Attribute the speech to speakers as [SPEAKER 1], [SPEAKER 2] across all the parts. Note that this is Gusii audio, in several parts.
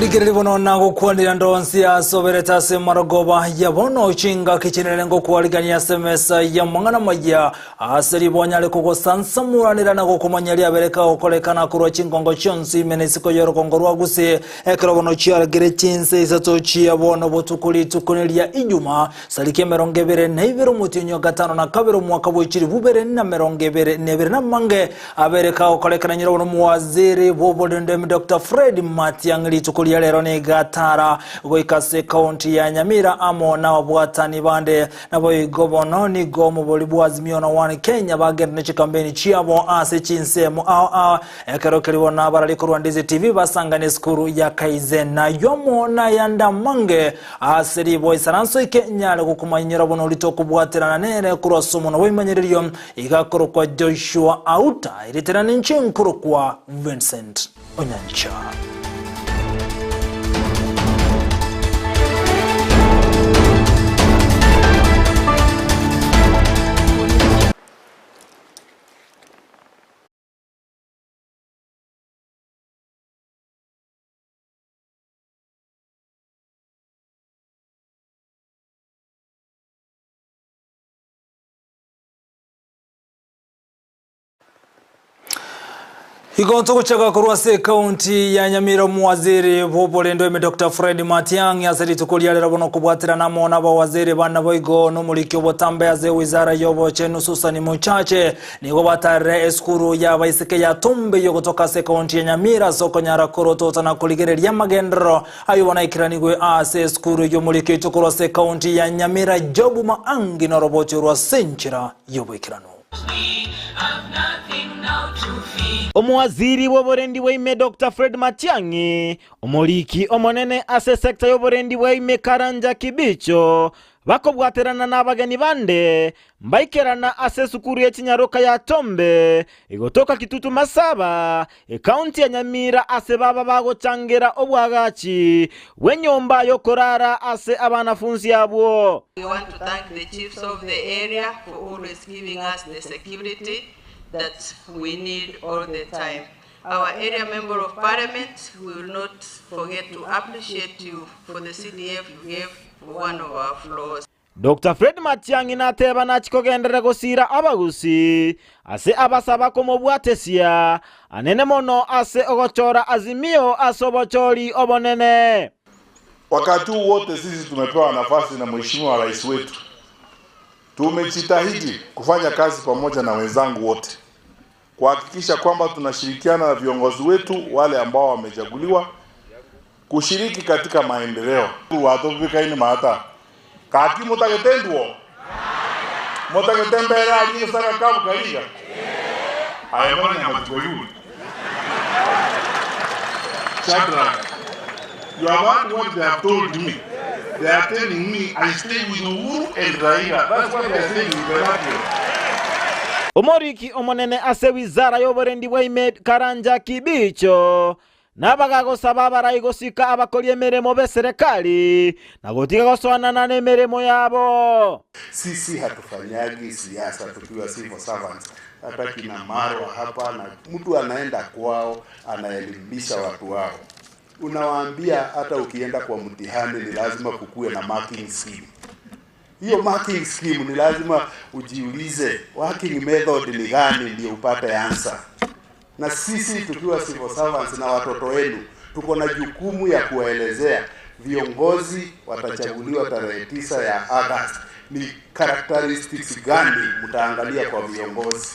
[SPEAKER 1] Omorigereria bono nagokwanera ndonsi asoberete ase marogoba ya bono chingaki chinene ngokwarigania ase emesa y'amang'ana amaya ase ribonyare kogosansamoranera na gokomanya riabere kagokorekana korwa chingongo chionsi ime na isiko y'orogongo rwa gusii ekero bono chiaragire chinsa isato chia bono botuko rituko ria ijuma Sariki emerongo ebere na ibere omotienyi o gatano na kabere omwaka bwe chilifu ibere na merongo ebere na ebere namange abere kagokorekana nyirobwo nomowaziri bw'oborendemi Doctor Fred Matiang'i rituko ria rero nigo atara goika ase ekaunti ya Nyamira amo nababwatani bande. Naboigo bono nigo omobori bwa Azimio na One Kenya bagenda ne chikampeni chiabo ase chinsemo ao ao Ekero keria bono abarari korwa Ndizi TV basangane esukuru ya Kaizen. Nayio amo nayande amange ase riboa isaranso ike nyare gokomanyera buna orite okobwaterana nere korwa ase omonwa bw'ebimanyererio iga akorokwa Joshua Auta eritera ninche nkorokwa Vincent Onyancha. Igo ntogochaka korwa ase ekaunti ya Nyamira omowaziri bw'oborendo ime Dr. Fred Matiang'i ase rituko ria rero bono kobwaterana amo n'abawaziri bande boigo nomoriki obotambe ase wizara y'obochenu Susan Mochache Nigo batarire esukuru y'abaiseke ya Tumbe y'ogotoka ase ekaunti ya Nyamira ase okonyara korotota na korigereria amagenderero ayio bono aikeranigwe ase esukuru y'omoriki oito korwa ase ekaunti ya Nyamira Job Maangi noroboti orwo ase enchera y'oboikeranu.
[SPEAKER 2] Omowaziri bw'oborendi bwa ime Doctor Fred Matiang'i, omoriki omonene ase esector y'oborendi bwa ime Karanja Kibicho bakobwaterana nabageni bande Mbaikerana ase esukuru ye chinyaroka ya Tombe, egotoka Kitutu Masaba, ekaunti ya Nyamira ase baba bagochangera obwagachi bw'enyomba y'okorara ase abanafunsi abwo.
[SPEAKER 3] We want to thank the chiefs of the area for always giving us the security that we need all the time. Our area member of parliament, we will not forget to appreciate you for the CDF you gave for one of our floors.
[SPEAKER 2] Doctor Fred Matiang'i nateba nachi kogenderera gosiira abagusii ase abasaba komobwatesia anene mono ase ogochora Azimio ase obochori obonene.
[SPEAKER 4] Wakati huu wote sisi tumepewa nafasi na Mheshimiwa Rais wetu, tumejitahidi kufanya kazi pamoja na wenzangu wote kuhakikisha kwamba tunashirikiana na viongozi wetu wale ambao wamechaguliwa kushiriki katika maendeleo. Watobikaini maata kaki mutagete nduo mutagete mbere arie saka kabu kariga aye bono nyamatuko Shadrach, you have heard what they have told me. They are telling me I stay with Uhuru and Raila. That's what they are saying in the radio.
[SPEAKER 2] Omoriki omonene ase wizara y'oborendi bwa ime Karanja Kibicho nabagagosaba abarai gosika abakori emeremo b'eserekari na gotiga gosoanana nemeremo yabo.
[SPEAKER 4] Sisi hatufanyagi siasa tukiwa civil servants. Hata kina Marwa hapa na mtu anaenda kwao anaelimisha watu wao, unawaambia hata ukienda kwa mtihani ni lazima kukuwe na marking scheme. Hiyo marking scheme ni lazima ujiulize working method ni gani ndio upate answer. Na sisi tukiwa civil servants na watoto wenu tuko na jukumu ya kuwaelezea viongozi watachaguliwa tarehe 9 ya August, ni characteristics gani mtaangalia kwa viongozi.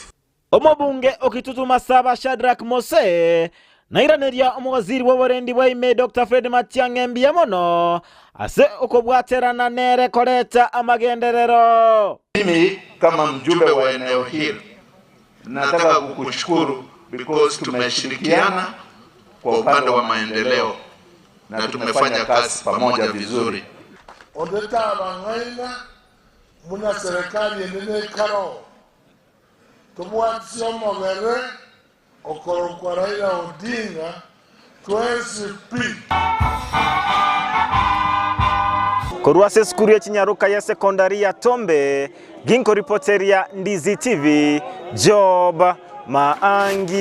[SPEAKER 2] Omobunge o Kitutu Masaba Shadrack Mose nairaneria omowaziri bw'oborendi bwa ime Doctor Fred Matiang'i mbuya mono ase okobwaterana nere koreta amagenderero.
[SPEAKER 4] Mimi kama mjumbe wa eneo hili nataka kukushukuru because tumeshirikiana kwa upande wa maendeleo na tumefanya kazi pamoja vizuri.
[SPEAKER 5] Onde tabang'aina buna serikali enene ekaro, tobwatisie omobere okorokwa Raila Odinga twensi pi.
[SPEAKER 2] Korwa ase esukuru ye chinyaroka ya sekondari ya Tombe, ginkoripoteria Ndizi TV, Job. Maangi.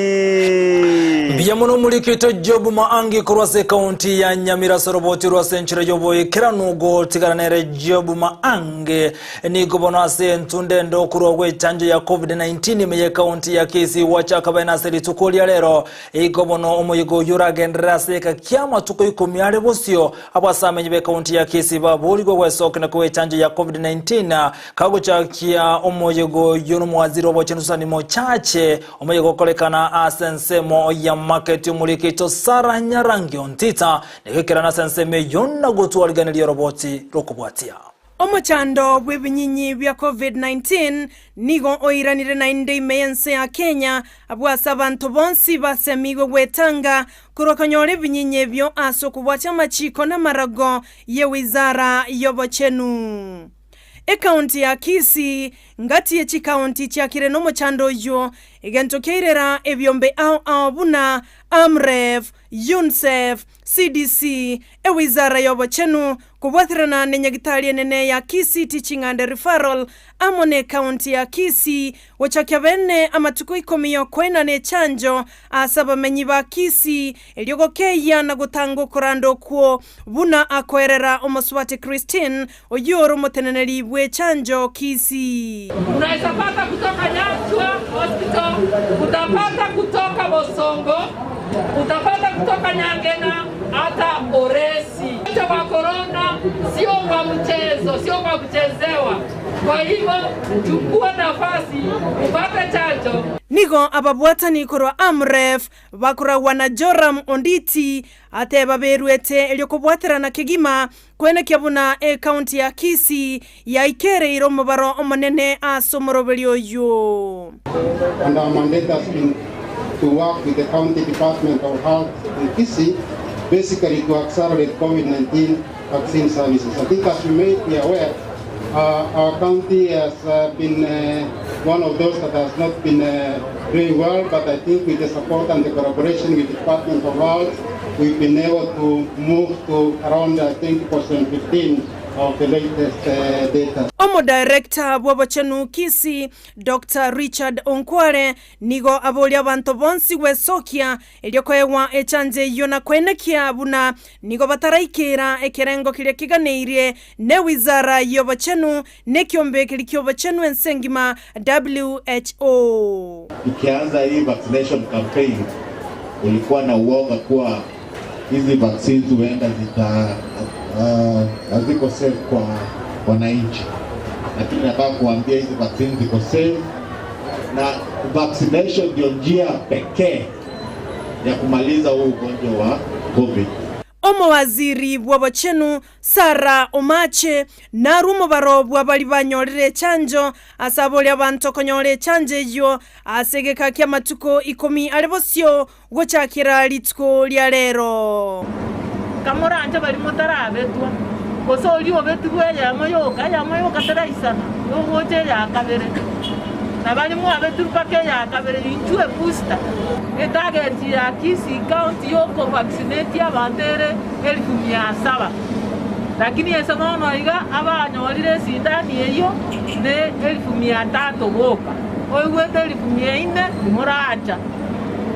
[SPEAKER 1] Mbuya mono omorikito Job Maangi korwa ase ekaunti ya Nyamira ase oroboti rwa ase enchera y'oboikeranu gotigana nere Job Maangi nigo bono ase entunda ende okorwa gw'echanjo ya Covid-19 ime y'ekaunti ya Kisii gwachaka bene ase rituko ria rero. Igo bono omoyega oyio oragenderere ase eka ki'amatuko ikomi are bosio abwo ase amenyi b'ekaunti ya Kisii baborigwe gwesokia na koa echanjo ya Covid-19 Kagochakia omoyega oyio nomwaziri obochenu Susan Mochache, omoyega okorekana ase ensemo ya Market omorikito Sarah Nyarangi Ontita, nigo ekerana ase ensemo eyio na gotwariganeria oroboti rokobwatia.
[SPEAKER 6] Omochando bw'ebinyinyi bia Covid-19 nigo oiranire naende ime y'ense ya Kenya, abwo ase abanto bonsi basemigwe gwetanga korwa konyora ebinyinyi ebio ase okobwatia amachiko n'amarago ye wizara y'obochenu. Ekaunti ya Kisii ngati ye chikaunti chiakire nomochando oyio, egento kiairera ebiombe ao ao buna Amref, Unicef, CDC, ewizara y'obochenu, kobwaterana nenyagitari enene ya Kisii Teaching and Referral amo nekaunti ya Kisii gochakia bene amatuko ikomi yokoenana echanjo ase abamenyi ba Kisii erio gokeyia na gotanga okoranda okwo buna akoerera omosubati Christine Oyio ore omoteneneri bw'echanjo Kisii.
[SPEAKER 7] Unaweza pata kutoka Nyanchwa Hospital, utapata kutoka Bosongo, utapata kutoka Nyangena hata Oresi. Ugonjwa wa korona sio wa mchezo, sio wa kuchezewa. Kwa hivyo chukua nafasi upate chanjo.
[SPEAKER 6] Nigo ababwatani korwa Amref bakoragwa na Joram Onditi ateba beruete erio kobwaterana kegima Kwenekia buna ekaunti ya Kisii yaikereire omobaro omonene ase omoroberio oyio.
[SPEAKER 8] And our mandate has been to work with the county department of health in Kisii basically to accelerate COVID-19 vaccine services. I think as you may be aware, our county has been one of those that has not been doing well, but I think with the support and the collaboration with the Department of Health, we've been able to move to around 20% 15 of the latest data.
[SPEAKER 6] Omodirector bw'obochenu Kisii, Doctor Richard Onkware, nigo aboria abanto bonsi gwesokia erio koegwa echanjo eyio na koenekia buna nigo bataraikera ekerengo keria keganeirie ne wizara y'obochenu Nekiombe keria ki'obochenu ense engima, WHO.
[SPEAKER 9] Tukianza hii vaccination campaign kulikuwa na uoga kuwa hizi vaccines huenda zita haziko safe kwa wananchi, lakini nataka kuambia hizi vaccines ziko safe, na vaccination ndio njia pekee ya kumaliza huu ugonjwa wa COVID.
[SPEAKER 6] Omowaziri bw'obochenu Sarah Omache narwe omobaro bw'abaria banyorire echanjo ase abore abanto konyora echanjo eyio ase egeka ki'amatuko ikomi are bosio gochakera rituko ria rero.
[SPEAKER 7] Kamoranche baria motarabetwa, gose oria obetirwe eyemo yoka, eyemo yoka teraisana, yogocha eya kabere, na baria mwabetirwe mpaka eya kabere, inchuo ebooster. Etarget ya Kisii County y'okovaccinate abanto ere elifu mia saba, lakini ase bono iga abanyorire esindani eyio ne elifu mia tatu boka. Oigwete elifu mia ine timoracha.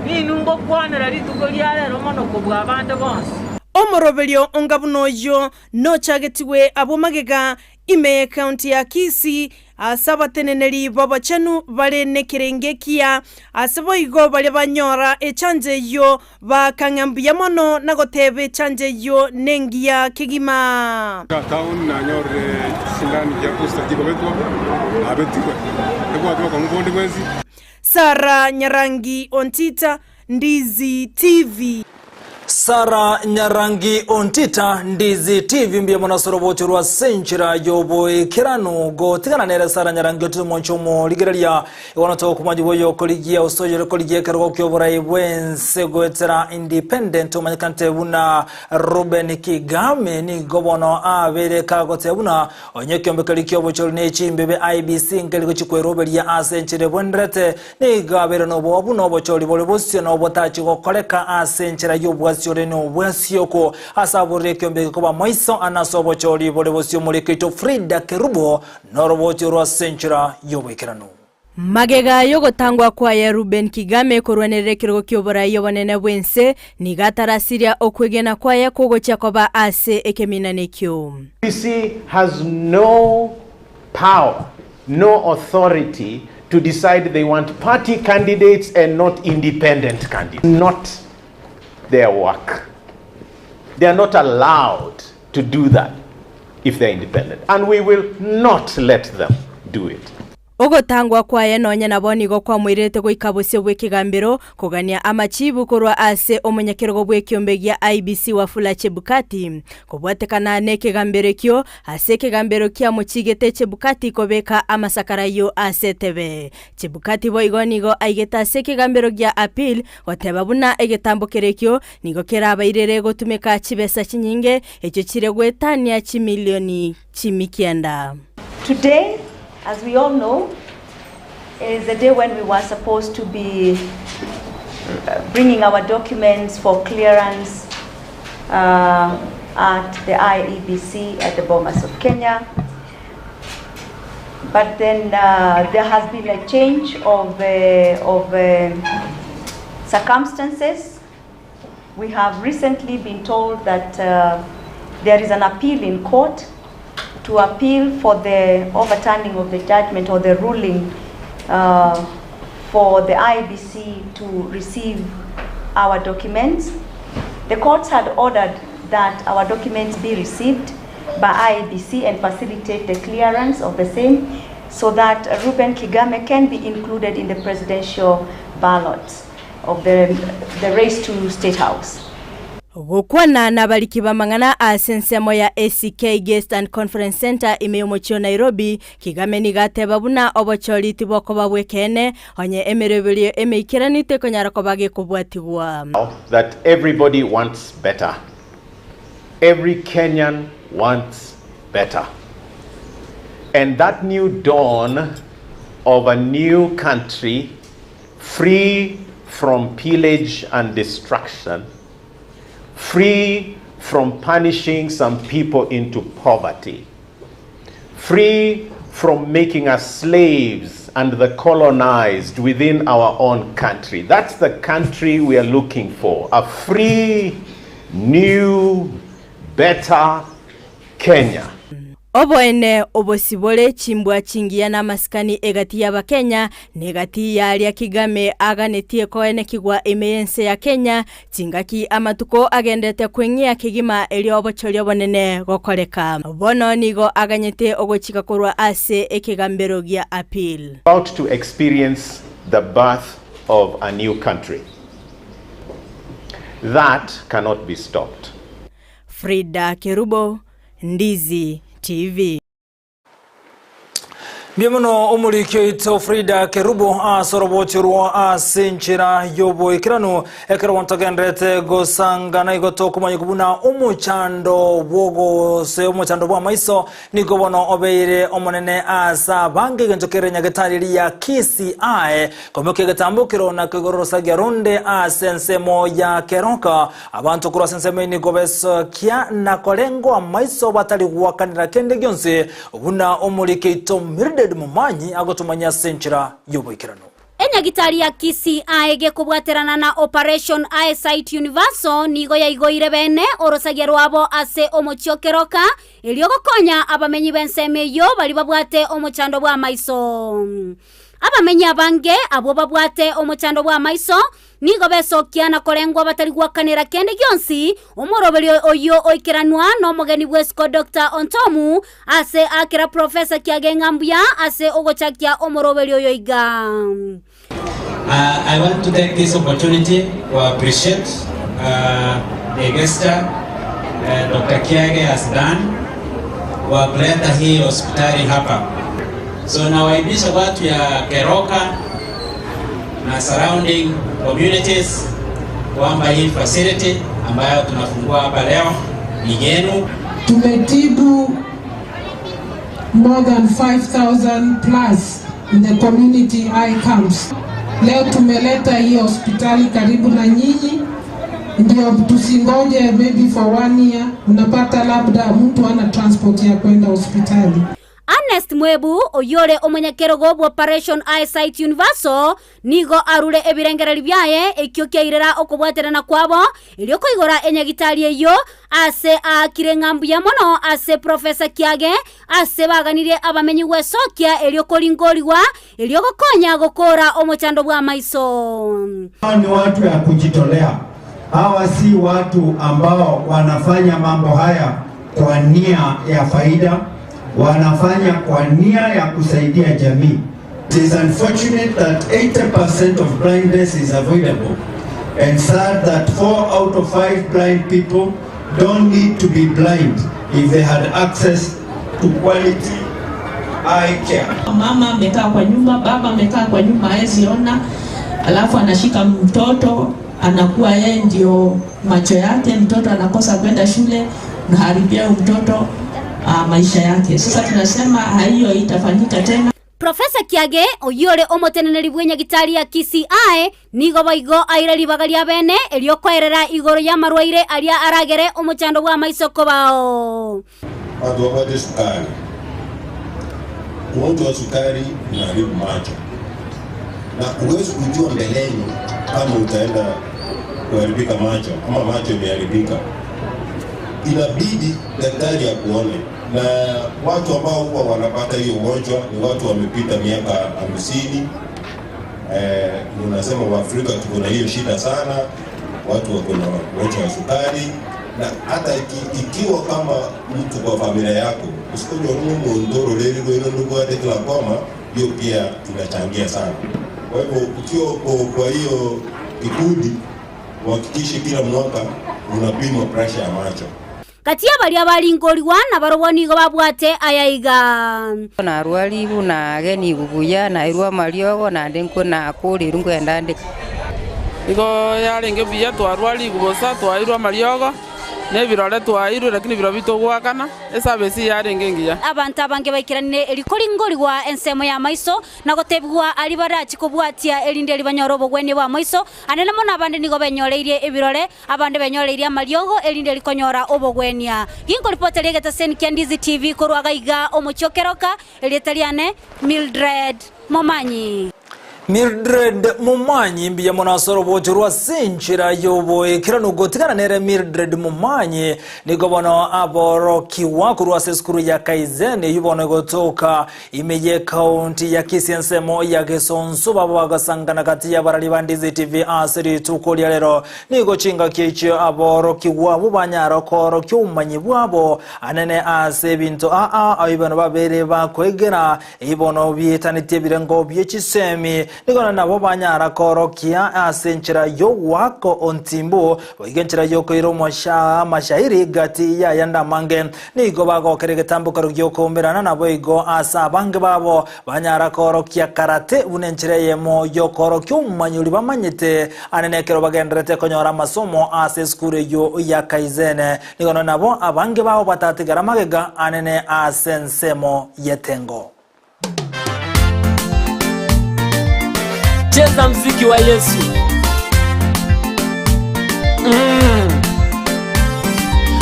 [SPEAKER 7] Ninwe ngokwanera rituko ria rero mono kobua abande bonsi.
[SPEAKER 6] Omoroberio onga buna oyio nochagetigwe abwo magega ime y'ecounty ya Kisii ase abateneneri b'obochenu bare nekerenge ekiya, ase boigo baria banyora echanjo eyio bakang'a mbuya mono na goteba echanjo eyio nengiya kegima.
[SPEAKER 10] Iga town nanyorire chisindani chia booster chikobetwa, nabetirwe. Tebwati bokong'u bonde bwensi.
[SPEAKER 6] Sarah Nyarangi Ontita, Ndizi TV.
[SPEAKER 1] Sarah Nyarangi Ontita, Ndizi TV mbuya mono ase orobocho rwa ase enchera y'oboikeranu gotigana nere Sarah Nyarangi Ontita omonche omorigereria igo tokomanya oyo okorigia ase oyore korigia ekerogo ki'oborai bw'ense goetera Independent omanyekanete buna Reuben Kigame nigo bono abeire kagoteba buna Onye ekiombe keria ki'obochori ne chimbebe IEBC nkeri gochia kweroberia ase enchera ebwenerete, nigo abeire noboa buna obochori bore bosio na obotachi gokoreka ase enchera y'obwasi ore nobwasioko. Ase aborire ekiombe eke koba maiso ane ase obochori bore bosio omoriki oito Frida Kerubo noroboti orwo ase enchera y'oboikeranu.
[SPEAKER 6] Magega y'ogotangwa kwaye Reuben Kigame korwanerera ekerogo ki'oborai obonene bw'ense, nigo atarasiria okwegena kwaye kw'ogochia koba ase ekeminana ekio.
[SPEAKER 11] IEBC has no power, no authority to decide they want party candidates and not independent candidates. Not their work. They are not allowed to do that if they are independent and we will not let them do it.
[SPEAKER 6] Ogotangwa kwaye nonya nabo nigo kwamoirerete goika bosio bw'ekegambero, kogania amachibu korwa ase omonyakerogo bw'ekiombe gia IEBC Wafula Chebukati. Kobwatekana nekegambero ekio, ase ekegambero kiamochigete Chebukati kobeka amasakara ayio ase etebe. Chebukati boigo nigo aigete ase ekegambero gia Appeal goteba buna egetambo kerekio nigo kerabairere gotumeka chibesa chinyinge echio chire goetania chimilioni chimikianda.
[SPEAKER 12] Today, as we all know, is the day when we were supposed to be bringing our documents for clearance uh, at the IEBC at the Bomas of Kenya. But then uh, there has been a change of, uh, of uh, circumstances. We have recently been told that uh, there is an appeal in court to appeal for the overturning of the judgment or the ruling uh, for the IEBC to receive our documents. The courts had ordered that our documents be received by IEBC and facilitate the clearance of the same so that Reuben Kigame can be included in the presidential ballot of the, the race to State House.
[SPEAKER 6] Gokwana nabariki b'amang'ana ase ensemo ya ACK Guest and Conference Centre ime y'omochie o Nairobi, Kigame nigo ateba buna obochori tibokoba bw'ekeene onye emeroberio emeikeranu tekonyara koba gekobwatigwa.
[SPEAKER 11] That everybody wants better. Every Kenyan wants better. And that new dawn of a new country free from pillage and destruction, free from punishing some people into poverty, free from making us slaves and the colonized within our own country. That's the country we are looking for a free, new, better Kenya.
[SPEAKER 6] Oboene obosibore chimbwa chingiya na amasikani egati y'Abakenya, na egati y'aria Kigame aganetie koenekigwa ime y'ense ya Kenya, chingaki amatuko agendete kweng'ia kegima erio obochori obonene gokoreka. Bono nigo aganyete ogochika korwa ase ekegambero gia Appeal.
[SPEAKER 11] About to experience the birth of a new country. That cannot be stopped.
[SPEAKER 6] Frida Kerubo, Ndizi TV.
[SPEAKER 1] Mbuya mono omoriki oito Frida Kerubo ase orobochi rwa ase enchera y'oboikeranu ekero bono togenderete gosangana igo tokomanya buna omochando bw'ogose omochando bw'amaiso nigo bono obeire omonene ase abange egento kere nyagetari eria ya Kisii koimokia egetambo kero na koigora orosagia ronde ase ensemo ya Keroka Abanto korwa ase ensemo eye nigo besokia na korengwa amaiso batari goakanera kende gionsi, buna omoriki oito Mildred Momanyi agotomanyia ase enchera y'oboikeranu.
[SPEAKER 13] Enyagitari ya Kisii aye gekobwaterana na Operation Eyesight Universal nigo yaigoire bene orosagia rwabo ase omochie o Keroka erio gokonya abamenyi b'ensemo eyio baria babwate omochando bw'amaiso. Abamenyi abange abwo babwate omochando bw'amaiso Nigo besokia na korengwa batari gwakanera kende gionsi, omoroberio oyio oikeranwa nomogeni bw'esiko Doctor Ontomu ase akera Professor Kiage ng'a mbuya ase ogochakia omoroberio oyo iga.
[SPEAKER 14] I want to take this opportunity to appreciate the gesture Dr. Kiage has done wa kuleta hii hospitali hapa. So nawaibisha watu ya Keroka na surrounding communities kwamba hii facility ambayo tunafungua hapa leo ni yenu.
[SPEAKER 15] Tumetibu more than 5000 plus in the community eye camps. Leo tumeleta hii hospitali karibu na nyinyi, ndio tusingoje maybe for one year, unapata labda mtu ana transport ya kwenda hospitali.
[SPEAKER 13] Ernest Mwebu, oyio ore omonyakerogo bw'Operation Eyesight Universal, nigo arure ebirengererio biaye ekio kiairera okobwaterana kwabo erio koigora enyagitari eyio ase aakire ng'a mbuya mono ase Professor Kiage ase baganirie abamenyi gwesokia erio koringorigwa erio gokonya gokoora omochando bw'amaiso.
[SPEAKER 16] Hawa ni watu ya kujitolea. Hawa si watu ambao wanafanya mambo haya kwa nia ya faida, wanafanya kwa nia ya kusaidia jamii. It is unfortunate that 80% of blindness is avoidable and sad that 4 out of 5 blind people don't need to be blind if they had access to quality eye care.
[SPEAKER 17] Mama amekaa kwa nyumba, baba amekaa kwa nyumba, haezi ona, alafu anashika mtoto, anakuwa yeye ndio macho yake, mtoto anakosa kwenda shule, unaharibia huyu mtoto maisha yake. Sasa tunasema hiyo itafanyika tena.
[SPEAKER 13] Professor Kiage, oyio ore omoteneneri bw'enyagitari ya Kisii nigo boigo aire ribaga ria bene erio koerera igoro y'amarwaire aria aragere omochando bw'amaiso kobao.
[SPEAKER 18] Watu wapate sukari. Ugonjwa wa sukari unaharibu macho, na huwezi kujua mbeleni kama utaenda kuharibika macho ama macho imeharibika. Inabidi daktari akuone, na watu ambao huwa wanapata hiyo ugonjwa ni watu wamepita miaka 50. Unasema Waafrika tuko na hiyo shida sana, watu wako na ugonjwa wa sukari na hata ikiwa kama mtu kwa familia yako usikojwa mundu ruriri rwino ndukwate glaucoma, hiyo pia inachangia sana. Kwa hivyo ukiwa uko kwa hiyo kikundi, uhakikishe kila mwaka unapimwa pressure ya macho.
[SPEAKER 13] Kati y'abaria baringorigwa na barobwo nigo babwate aya iga.
[SPEAKER 19] Narwariwu nageni buya nairwa mariogo nande nkuna kuriru nkwenda ndika.
[SPEAKER 20] Igo yarenge buya twarwariwu bosa twairwa mariogo nebirore twairwe lakini biro bitogwakana esabesi yarenge ngiya.
[SPEAKER 13] Abantu abange baikiranire erikoringorigwa ensemo ya maiso na gotebigwa ari barachi kobwatia erinde ribanyora obogwenia bwa maiso anene mono abande nigo benyoreirie ebirore abande benyoreirie amariogo erinde rikonyora obogwenia. Ginkoripota riegeta kia Ndizi TV korwaga iga omochokeroka erietariane Mildred Momanyi.
[SPEAKER 1] Mildred Momanyi mbiya monasoro bochorwa sinchira yoboekera nugotigana nere Mildred Momanyi nigo bono aborokiwa korwa ase esukuru ya Kaizen yubono gotoka imeye county ya Kisii ensemo ya Gesonso babo bagasangana kati ya barari ba Ndizi TV ase rituko ria rero nigo chingaki echio aborokiwa bo banyara korokia obomanyi bwabo anene ase ebinto aa aibano babere bakwegera ibono bietanetie ebirengo bie chisemi nigo nabo banyara korokia ase enchera yowako ontimbu boiga enchera yokoira amashairi gati yayanda amange nigo bagokera egetambukero giokoumberana nabo igo ase abange babo banyara korokia karate buna enchera eyemo yokorokia omomanyi oria bamanyete anene ekero bagenderete konyora amasomo ase esukuru eyo ya Kaizen nigo nabo abange babo batatigara magega anene ase ensemo yetengo.
[SPEAKER 21] Cheza mziki wa Yesu.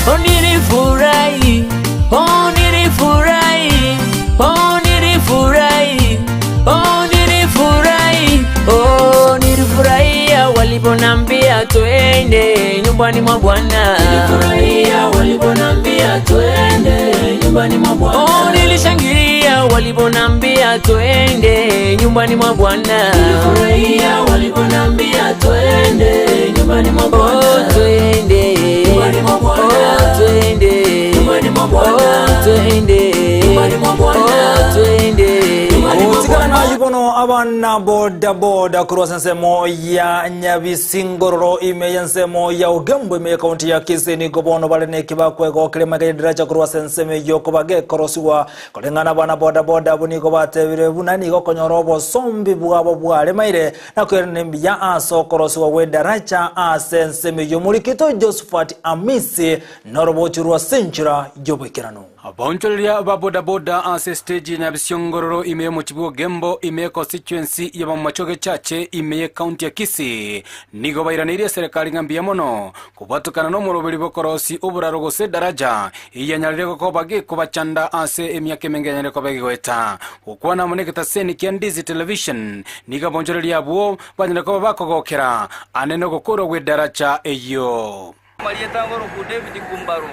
[SPEAKER 21] Oh, nilifurahi, oh, nilifurahi, oh, nilifurahi, oh, nilifurahi, oh, nilifurahia waliponambia twende nyumbani mwa Bwana. Nilifurahia waliponambia twende nyumbani mwa Bwana. Oh, nilishangilia waliponambia twende nyumbani mwa Bwana. Nilifurahia waliponambia twende nyumbani mwa Bwana. Oh, twende nyumbani mwa Bwana. Oh, twende nyumbani mwa Bwana. Oh, twende nyumbani mwa Bwana. Oh, twende nyumbani mwa
[SPEAKER 1] Otigana nayo abana boda boda korwa ensemo ya Nyabisingororo ime ya ensemo ya Ogembo ime ya kaunti ya Kisii nigo bono bare nekibakwegokire magenderacha korwa ensemo eywo kobagekorosiwa koreng'ana abana boda boda abo nigo batebire buna nigo konyora obosombi bwabo bwaremaire na kwerana embuya ase okorosiwa gwa edaracha ase ensemo eywo. Morikito Josephat Amisi norobochi rwa senchera yoboikerano.
[SPEAKER 3] Abaonchoreria ba bodaboda ase esiteji ya Nyabisiongororo ime y'omochie bw'Ogembo ime y'econstituency ya Bomachoge Chache ime y'ecounty ya Kisii nigo bairaneirie eserekari ng'a mbuya mono kobwatukana nomoroberi bw'okorosia oboraro gose edaraja eyanyarire gokoba gekobachanda ase emiaka emenge yanyarire koba egegoeta. Gokwana amo negetaseni kia Ndizi Television nigo abaonchoreria abwo banyare koba bakogokera ane nogokorwa gw'edaraja eyio.
[SPEAKER 22] Amarieta ngoroku David Kumbaru.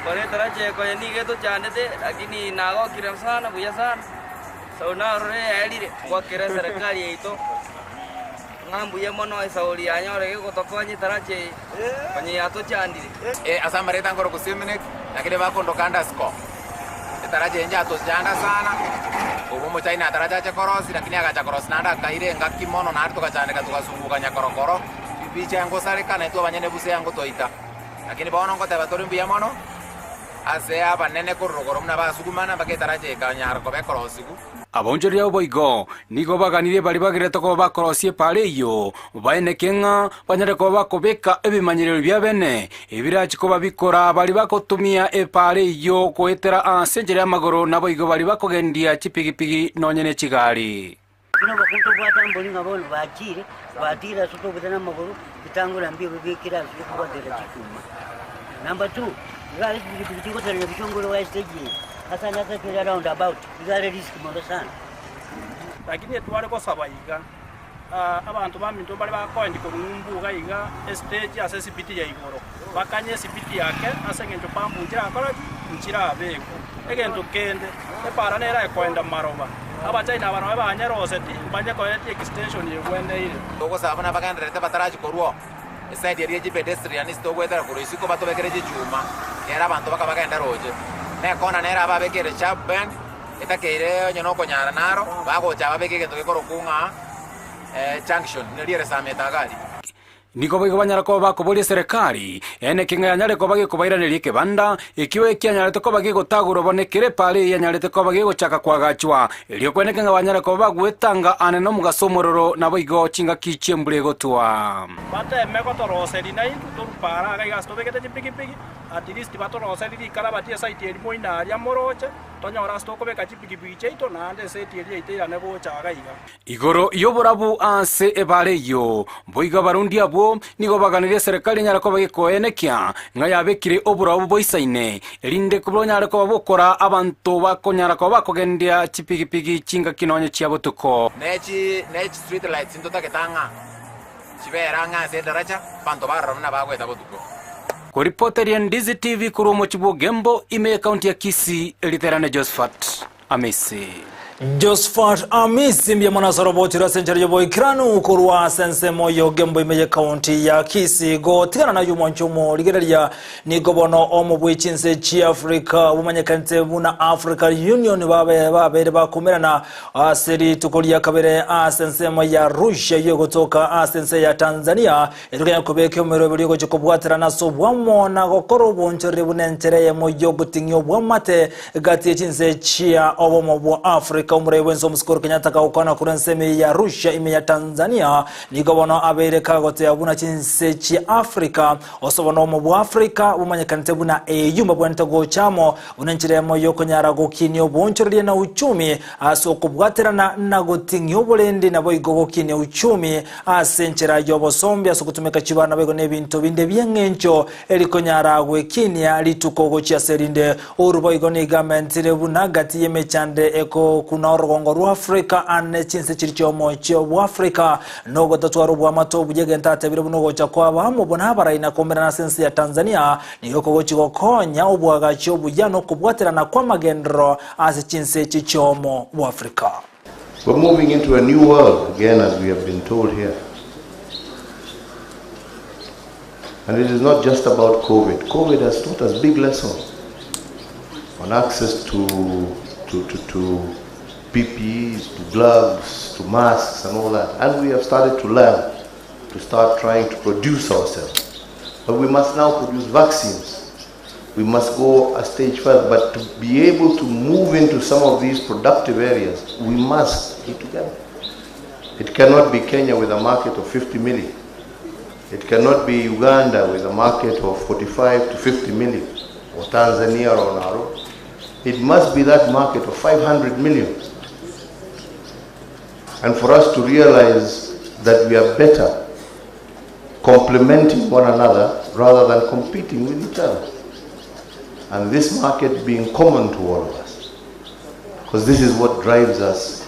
[SPEAKER 22] Koretera cheko eye nigo etochandete lakini nagokire sana buya sana sauri narore yaerire gwakera eserekari yaito ng'a mbuya mono esauri yanyore gegotokonya etaracha eye onye yatochandire.
[SPEAKER 23] Ase amarieta ngoroku Siminik, lakini bakondoka underscore. Etaracha eye njatochanda sana, obwo omochina ataracha ache korosia lakini agacha korosia naende akaira engaki mono naende togachandeka togasunguka nyakorokoro. Chibicha engosareka, na intwe abanyene busa engotoita. Lakini bono ngoteba tore mbuya mono ase abanene korwa rogoro buna basugumana mpaka etaracha ekanyara koba ekorosigwa.
[SPEAKER 3] Abaonchoreria abo boigo nigo baganirie baria bagerete koba bakorosia epaara eyio, baeneke ng'a banyare koba bakobeka ebimanyererio bia bene, ebirachie koba bikora baria bagotumia epaara eyio goetera ase enchera y'amagoro naboigo baria bakogendia chipigipigi nonya ne chigari.
[SPEAKER 24] Lakini abakungu tobwate mbori ng'a bono bachiire, batiire ase tobwate namagoro, bitangora mbibe bikire ase okobwaterera chituma. Number two, iga are chipigipigi chigoterera bishongore gwa estage eye, ase ande ase kera round about, iga are risk mono sana.
[SPEAKER 25] Lakini etware gosaba iga, abanto baminto mbare bakoendi korwa ng'umbu iga iga estage ase esipiti ya igoro, bakanye esipiti ake ase eng'encho pampu nchirakora ki? Nchirabekwe. Egento kende, epara nere ekoenda maroba, Abachina aba nabo banyeroseti, mbanyekoreti extension egweneire.
[SPEAKER 23] Togosaba buna bagendererete batarachi korwa oo, eside eria ye chipedestrians togoetera korwa isiko batobekere chichuma, kera abanto bakabagenda roche. Na ekona nere ababekere sharp bend, etakeire onye nokonyara naro, bagocha babeke egento gekorokwa ng'a junction, neri ere samete iga aria.
[SPEAKER 3] Nigo boigo banyare koba bakoboria eserekari, eneki ng'a yanyare koba gekobairaneria ekebanda, ekio ekianyarete koba gegotagorwa bono ekero epaara eye yanyarete koba gegochaka koagachwa, erio kweneke ng'a banyare koba bagwetanga aane nomogaso omororo, naboigo chingaki chi'embura egotwa.
[SPEAKER 25] Bateme gotoroseria naintwe torwe paara iga iga ase tobegete chipigipigi, at least batoroserie rikara batie esite eria moino aria moroche, tonyore ase tokobeka chipigipigi chiaito naende eseti eria yaito eirane gocha iga iga.
[SPEAKER 3] Igoro y'oborabu ase ebaara eyio. Boigo abarundi abwo nigo baganirie eserekari enyare koba gekoenekia ng'a yabekire oborabu boisaine, erinde bonyare koba bokora abanto bakonyara koba bakogendia chipigipigi chingaki nonye chia botuko.
[SPEAKER 23] Ne chi ne chi street lights ntotagete ang'a chibere ang'e ase edaracha, abanto barora buna bagoeta botuko.
[SPEAKER 3] Koripoteria Ndizi TV korwa omochie bw'Ogembo, ime y'ekaunti ya Kisii, Riterane Josephat Amisi.
[SPEAKER 1] Josphat Amisi mbuya mono ase oroboti ase enchera y'oboikeranu korwa ase ensemo y'Ogembo ime y'ekaunti ya Kisii. Gotigana naye omwancho omorigereria nigo bono omo bwe chinse chia Africa bomanyekanete buna Africa Union babe babeire bakomerana ase rituko ria kabere ase ensemo ya Arusha eyio egotoka ase ense ya Tanzania Erikanya kobeka emeroberi ogochia kobwaterana ase obwamo na gokora obonchoreri buna enchera eyemo y'ogoting'ia obwamate gati ye chinse chia obomo bwa Africa. Omorai bwense Omosike Uhuru Kenyatta kagokwana korwa ensemo eye ya Arusha ime ya Tanzania nigo bono abeire kagoteba buna chinse chia Africa ase obono obomo bwa Africa bomanyekanete buna AU mbabwenerete gocha amo buna enchera eyemo y'okonyara gokinia obonchoreria na uchumi ase okobwaterana na goting'ia oborendi naboigo gokinia uchumi Ase enchera y'obosombe ase ogotumeka chibara naboigo nebinto binde bi'engencho erikonyara gwekinia rituko gochia ase erinde. Oru boigo nigo amentire buna gati y'emechando egokuna orogongo rwa Afrika ane chinse chiria chi'omochie bw'Afrika nogotatwara oboamate obuya egento atebire buna ogocha kw'abamo buna abarai na koumerana ase ense ya Tanzania nigo kogochia gokonya oboagachi obuya nokobwaterana kw'amagenderero ase chinse echi chi'omo bw'Afrika.
[SPEAKER 26] We're moving into a new world again, as we have been told here. And it is not just about COVID. COVID has taught us big lessons on access to, to, to, to PPEs, to gloves, to masks, and all that. And we have started to learn to start trying to produce ourselves. But we must now produce vaccines we must go a stage further. But to be able to move into some of these productive areas, we must be together. It cannot be Kenya with a market of 50 million. It cannot be Uganda with a market of 45 to 50 million. or Tanzania or Naro. It must be that market of 500 million. And for us to realize that we are better complementing one another rather than competing with each other. And this market being common to all of us. Because this is what drives us.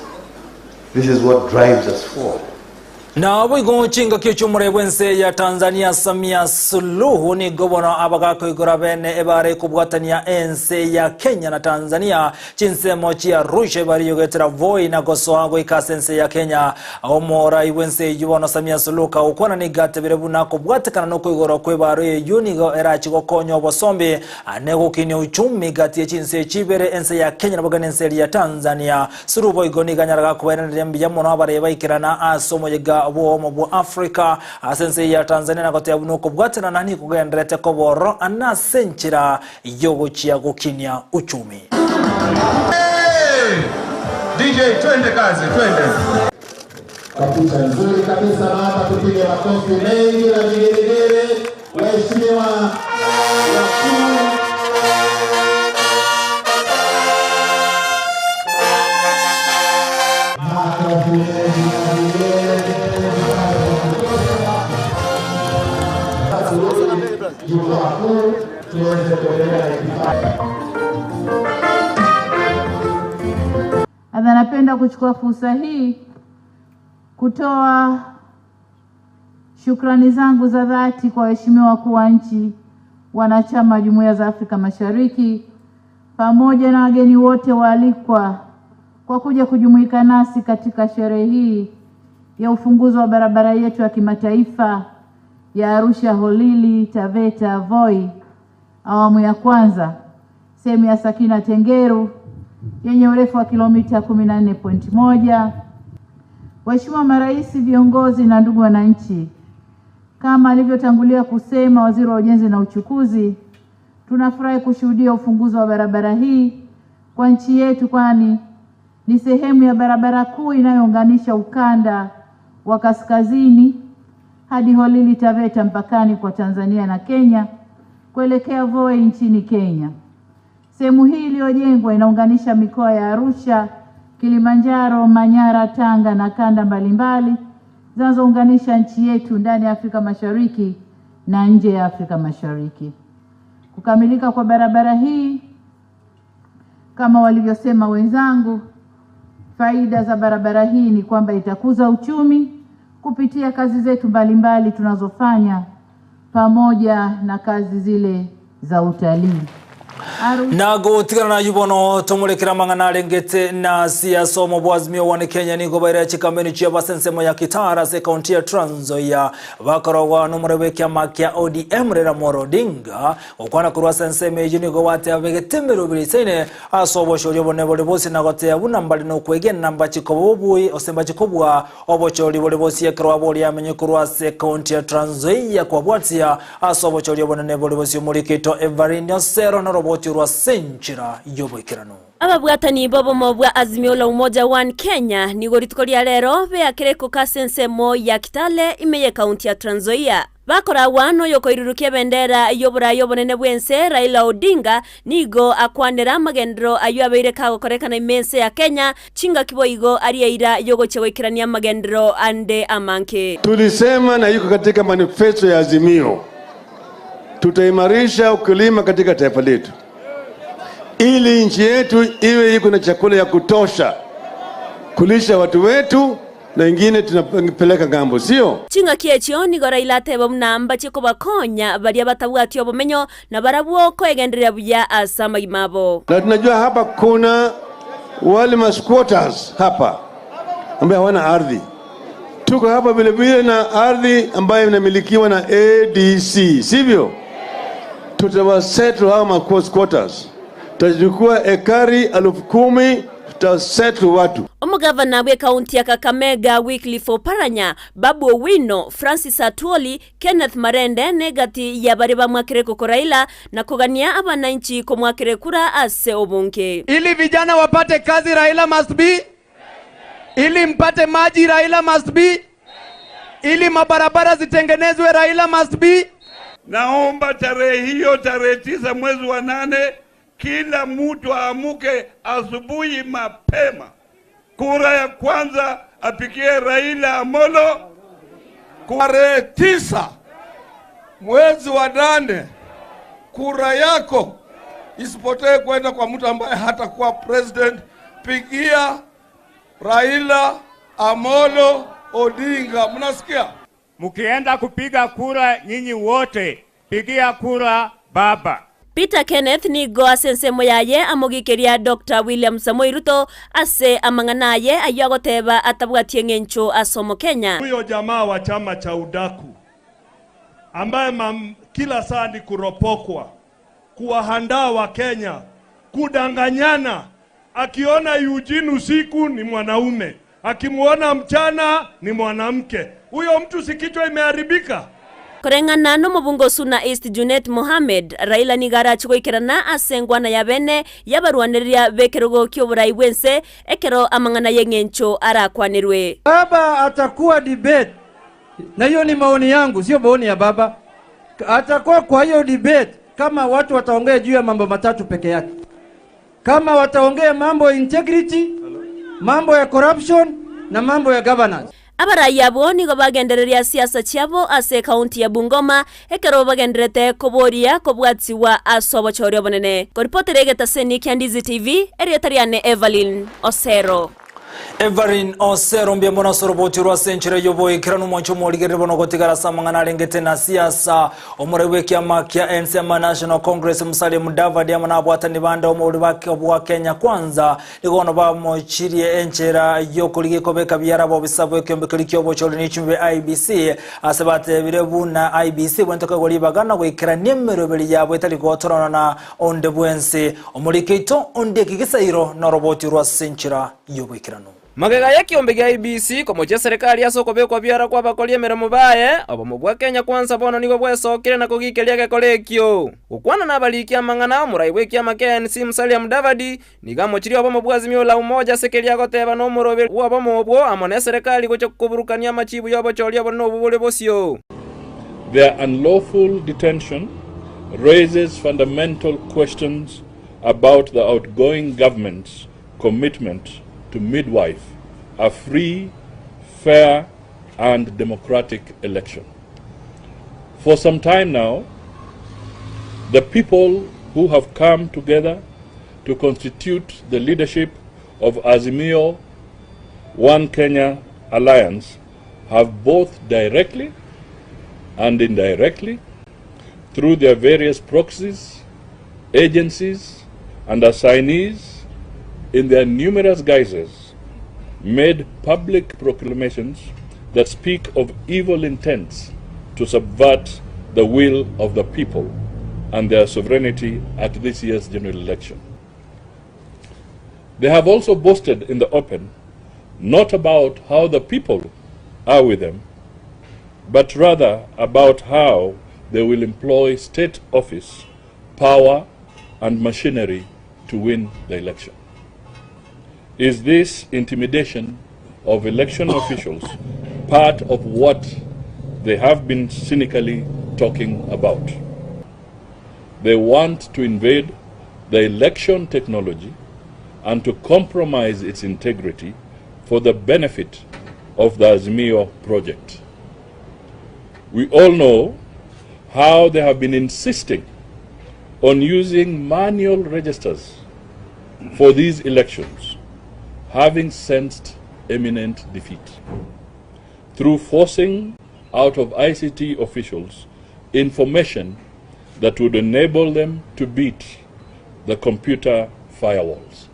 [SPEAKER 26] This is what drives us forward.
[SPEAKER 1] Naboigo chingaki chi'omorei bw'ense ya Tanzania Samia Suluhu nigo bono abagakoigora bene ebare kobwatania ense ya Kenya na Tanzania chinsemo chia Arusha ebare yogetera Voi na gosoa goika ase ense ya Kenya. Omorai bw'ense eyio bono Samia Suluhu kagokwana nigo atebire buna kobwatekana nokoigorwa kw'ebaro eyio nigo erachi gokonya obosombi ane gokinia uchumi gati ye chinse chibere ense ya Kenya naboigo nense eria ya Tanzania. Suluhu boigo nigo anyaraga kobairaneria mbuya mono abarei baikerana ase omoyega bw'obomo bwa Africa ase ense ya Tanzania na goteba buna okobwatanana nigo kogendererete koba ororo ane ase enchera y'ogochia gokinia uchumi.
[SPEAKER 2] DJ, twende kazi, twende.
[SPEAKER 4] Kwa picha nzuri kabisa, naomba tupige makofi mengi na vigelegele, waheshimiwa wakuu. Makofi mengi na vigelegele. Jukwaa kuu tuweze kuendelea na kifaa.
[SPEAKER 5] Aidha, napenda kuchukua fursa hii kutoa shukrani zangu za dhati kwa waheshimiwa wakuu wa nchi wanachama wa Jumuiya za Afrika Mashariki pamoja na wageni wote waalikwa kwa kuja kujumuika nasi katika sherehe hii ya ufunguzi wa barabara yetu ya kimataifa ya Arusha Holili Taveta Voi awamu ya kwanza sehemu ya Sakina Tengeru yenye urefu wa kilomita 14.1. Waheshimiwa marais, viongozi na ndugu wananchi, kama alivyotangulia kusema Waziri wa Ujenzi na Uchukuzi, tunafurahi kushuhudia ufunguzi wa barabara hii kwa nchi yetu, kwani ni sehemu ya barabara kuu inayounganisha ukanda wa kaskazini hadi Holili Taveta mpakani kwa Tanzania na Kenya kuelekea Voi nchini Kenya. Sehemu hii iliyojengwa inaunganisha mikoa ya Arusha, Kilimanjaro, Manyara, Tanga na kanda mbalimbali zinazounganisha nchi yetu ndani ya Afrika Mashariki na nje ya Afrika Mashariki. Kukamilika kwa barabara hii, kama walivyosema wenzangu, faida za barabara hii ni kwamba itakuza uchumi kupitia kazi zetu mbalimbali tunazofanya pamoja na kazi zile za utalii.
[SPEAKER 1] Na gotigana na yubono tomurekera mang'ana arengete na siasa omo bwa Azimio One Kenya nigo baire chikambeni chia basensemo ya Kitara ase kaunti ya Trans Nzoia bakorogwa nomore bwe kiama kia ODM Raila Amolo Odinga gokwana korwa ase ensemo eyio nigo bateba begetemero birisaine ase obochori obone bore bose na goteba buna mbare na okwegena mbachikoba obui ase mbachikobua obochori bore bose ekero aboria amenye korwa ase kaunti ya Trans Nzoia kwabwatia ase obochori obonene bore bose omoriketo Everine Osero na roboti rwa senchira yoboikerano.
[SPEAKER 7] Ababwatani bobomo bwa Azimio la Umoja One Kenya nigo rituko ria rero beakire kokase ensemo ya Kitale ime ye kaunti ya Trans Nzoia. Bakoragwa noyokoirurukia ebendera y'oboraia obonene bw'ense Raila Odinga nigo akwanera amagendero ayio abeire kagokorekana ime ense ya Kenya chingaki boigo aria eira yogochia goikerania amagendero ande amange.
[SPEAKER 8] Tulisema na iko katika manifesto ya Azimio, tutaimarisha ukulima katika taifa letu ili nchi yetu iwe iko na chakula ya kutosha kulisha watu wetu na ingine tunapeleka ng'ambo, sio?
[SPEAKER 7] Ching'aki echio nigo Raila ateba buna mbache kobakonya baria batabwati obomenyo na barabwo koegendereria buya ase amagima abo.
[SPEAKER 8] Na tunajua hapa kuna wale ma squatters hapa ambao hawana ardhi. Tuko hapa vile vile na ardhi ambayo inamilikiwa na ADC, sivyo? Tutawasettle hao ma squatters. Tutachukua ekari 10,000, tutasettle watu.
[SPEAKER 7] Omogavana bwe kaunti ya Kakamega Wycliffe Oparanya, Babu Owino, Francis Atwoli, Kenneth Marende negati ya bari bamwakire koko Raila na kugania abananchi komwakire kura ase obunge.
[SPEAKER 9] Ili vijana wapate kazi Raila must be, ili mpate maji Raila must be, ili mabarabara zitengenezwe Raila must be.
[SPEAKER 6] Naomba tarehe hiyo, tarehe 9 mwezi wa 8, kila mtu aamuke asubuhi mapema. Kura ya kwanza apigie Raila Amolo.
[SPEAKER 10] Tarehe 9 mwezi wa 8, kura yako isipotee kwenda kwa mtu ambaye hatakuwa president. Pigia Raila Amolo Odinga. Mnasikia?
[SPEAKER 11] Mkienda kupiga kura nyinyi wote pigia kura baba.
[SPEAKER 7] Peter Kenneth nigo ase ensemo yaye amogikeria Dr. William Samoei Ruto ase amang'ana aye ayio agoteba atabwatie eng'encho ase Omokenya.
[SPEAKER 12] Huyo jamaa wa chama cha udaku ambaye kila saa ni kuropokwa, kuwahandaa wa Kenya, kudanganyana. Akiona Eugene usiku ni mwanaume, akimuona mchana ni mwanamke. Huyo mtu si kichwa imeharibika?
[SPEAKER 7] Koreng'ana nomobungo Suna East Junet Mohamed, Raila nigo arache goikerana ase engwana ya bene y'abarwanereria b'ekerogo ki'oborai bw'ense ekero amang'ana y'eng'encho arakwanerwe.
[SPEAKER 9] Baba atakuwa debate, na hiyo ni maoni yangu, sio maoni ya baba. Atakuwa kwa hiyo debate kama watu wataongea juu ya mambo matatu peke yake, kama wataongea mambo ya integrity, mambo ya corruption na mambo ya governance.
[SPEAKER 7] Abarai abwo nigo bagendereria siasa chiabo ase ekaunti ya Bungoma ekero bagenderete koboria kobwatiwa ase obochori obonene. Koripotera egetaseni kia Ndizi TV, erieta riane Evelyn Osero.
[SPEAKER 1] Everin Osero mbuya mono ase oroboti orwo ase enchera y'oboikeranu omwancho omorigereri bono ogotigara ase amang'ana arengete na siasa. Omorai bw'ekiama kia NCM National Congress Musalia Mudavadi amo nabwatani bande omobori bake bwa Kenya Kwanza nigo bono bamochirie enchera y'okorigia kobeka biara bobisa bw'ekiombekeri ki'obochori n'echumbi IEBC ase batebire buna IEBC bwente koegwa ribaga na goikerania emeroberi yabo etari gotorana na onde bwensi. Omoriki oito onde ekigisairo noroboti orwo ase enchera y'oboikeranu.
[SPEAKER 22] Magega y'ekiombe gia IEBC komochia serikali ase okobekwa biara kw'abakori emeremo baye, obomo bwa Kenya Kwanza bono nigo bwesokire na kogikeria egekora ekio. Gokwana nabariki amang'ana, omorai bw'ekiama kia ANC Musalia Mudavadi nigo amochirie obomo bwa Azimio la Umoja ase keria agoteba nomoroberi bw'obomo obwo amo neserekari gocha koburukania amachibu y'obochori obonene obwo bore bosio.
[SPEAKER 14] Their unlawful detention raises fundamental questions about the outgoing government's commitment to midwife a free, fair and democratic election. For some time now, the people who have come together to constitute the leadership of Azimio One Kenya Alliance have both directly and indirectly, through their various proxies, agencies, and assignees in their numerous guises, made public proclamations that speak of evil intents to subvert the will of the people and their sovereignty at this year's general election. They have also boasted in the open not about how the people are with them, but rather about how they will employ state office, power, and machinery to win the election. Is this intimidation of election officials part of what they have been cynically talking about? They want to invade the election technology and to compromise its integrity for the benefit of the Azimio project. We all know how they have been insisting on using manual registers for these elections, having sensed imminent defeat. Through forcing out of ICT officials information that would enable them to beat the computer firewalls.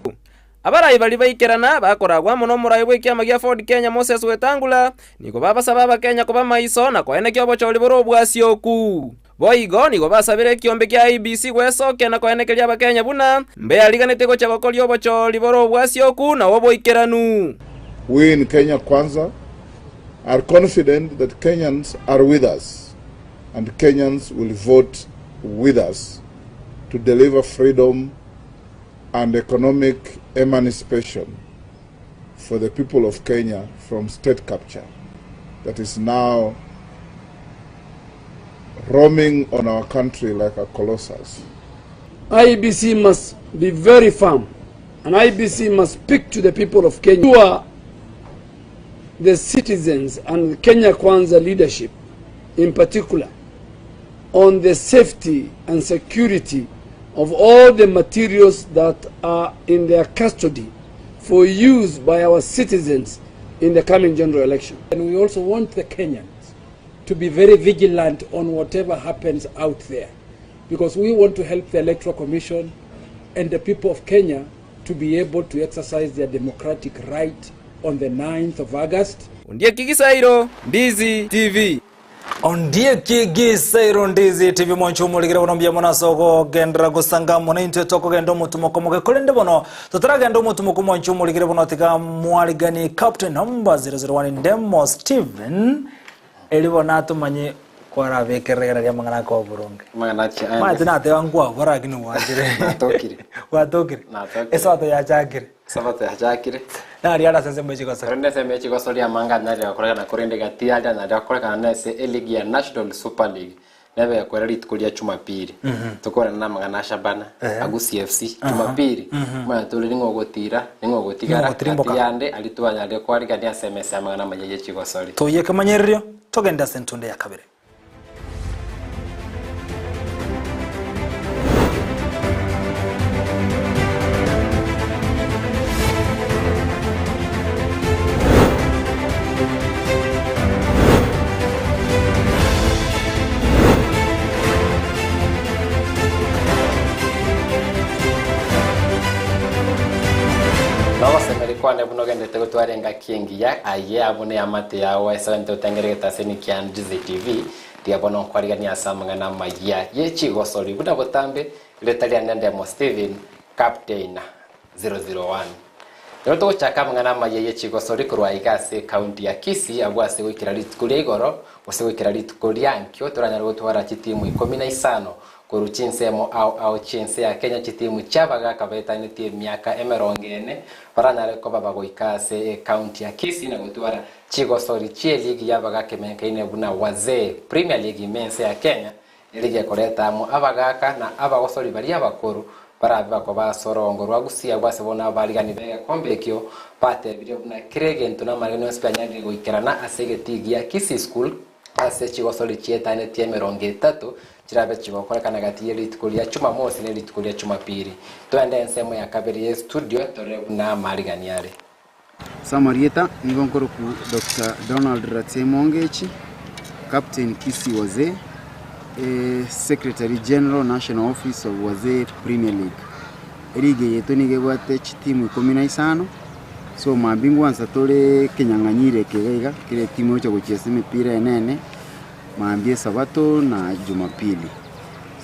[SPEAKER 22] Abarai baria baikerana bakoragwa amo nomorai bw'ekiama gia Ford Kenya Moses Wetangula nigo babasaba abakenya koba maiso na koenekia obochori bore obwasioku. Boigo nigo basabire ekiombe kia IEBC gwesokia na koenekeria abakenya buna mbeyariganetie gochia gokoria obochori bore obwasioku na oboikeranu.
[SPEAKER 15] We in Kenya Kwanza are confident that Kenyans are with us and Kenyans will vote with us to deliver freedom and economic emancipation for the people of Kenya from state capture that is now roaming on our country like a colossus.
[SPEAKER 13] IEBC must be very firm and IEBC must speak to the people of Kenya who are the citizens and Kenya Kwanza leadership in particular on the safety and security of all the materials that are in their custody for use by our citizens in the coming general election.
[SPEAKER 16] And we also want the Kenyans to be very vigilant on whatever happens out there because we want to help the Electoral Commission and the people of Kenya to be able to exercise their democratic right on the 9th of August.
[SPEAKER 22] Ondieki Gisairo, Ndizi TV.
[SPEAKER 1] Ondieki Gisairo Ndizi TV mwancho omoligere bono mbuya mono ase ogogenderera gosanga amo naintwe tokogenda omotumoko moke korende bono totaragenda omotumoko mwancho omoligere bono tiga mwarigani Captain number 001 Ndemo Steven eri bono atomanye kwarabekerera igana ria amang'ana akoba boronge.
[SPEAKER 17] Amang'ana achi ande.
[SPEAKER 1] Mache nateba nkwabora lakini gwanchire.
[SPEAKER 17] Natokire.
[SPEAKER 1] Gwatokire.
[SPEAKER 17] Natokire.
[SPEAKER 1] Esabato yachakire.
[SPEAKER 17] Esabato yachakire.
[SPEAKER 1] Nari are ase ensemo ye chigosori.
[SPEAKER 17] Korende ensemo ye chigosori amang'ana nari agokorekana korende gati aria nari agokorekana nase eligi ya National Super League nebe ekwera rituko ria Jumapili. Tokorana na amang'ana a Shabana, Agusii FC, Jumapili. Omanyete tore ning'o ogotira, ning'o ogotigara,
[SPEAKER 1] Ning'o ogotirimboka.
[SPEAKER 17] gati yande aria twanyarire kwarigania ase emesa y'amang'ana amaya ye chigosori.
[SPEAKER 1] Toyie ekemanyererio, togende ase entunde ya kabere.
[SPEAKER 17] Nogosemeria kwane buna ogenderete gotwara engaki engiya, aye abwo neamate yao esemente otengeregete ase Nikian Ndizi TV, rigia bono nkwarigania ase amang'ana amayia ye chigosori buna botambe, erieta riane Ndemo Stephen, Captain 001. Rero togochaka amang'ana amaya ye chigosori korwa aiga ase ecounty ya Kisii abwo ase goikera rituko ria igoro gose goikera rituko ria nkio toranyare gotwara chitimu ikomi na isano korwa chinsemo ao ao chi'ense ya Kenya chitimu chi'abagaka baetanetie emiaka emerongo ene baranyare koba bagoika ase ecounty ya Kisii na gotwara chigosori chi'eligi y'abagaka emenekaine buna Wazee Premier League ime ense ya Kenya Eligi ekoreta amo abagaaka na abagosori baria abakoro barabe bakoba ase orogongo rwa Gusii agwo ase bono abarigani b'egekombe ekio batebirie buna kera egento na amarigani onsi bianyarire goikerana ase egetii gia Kisii School ase chigosori chietanetie emerongo etato chirabe chigokorekana gati ye rituko ria Chumamosi ne rituko ria Chumapiri. Toende ensemo ya kabere ye studio torore buna amarigani are.
[SPEAKER 18] Ase amarieta nigo nkorokwa Doctor Donald Ratsemo Ongechi, Captain Kisii Wazee, Secretary General National Office of Wazee Premier League. Eligi eye yaito nigo ebwate chitimu ikomi na isano, so mambia ngwansa tore ekenyang'anyiro eke iga iga, kera etimu egocha gochiesa emepira enene, mambia esabato na jumapili.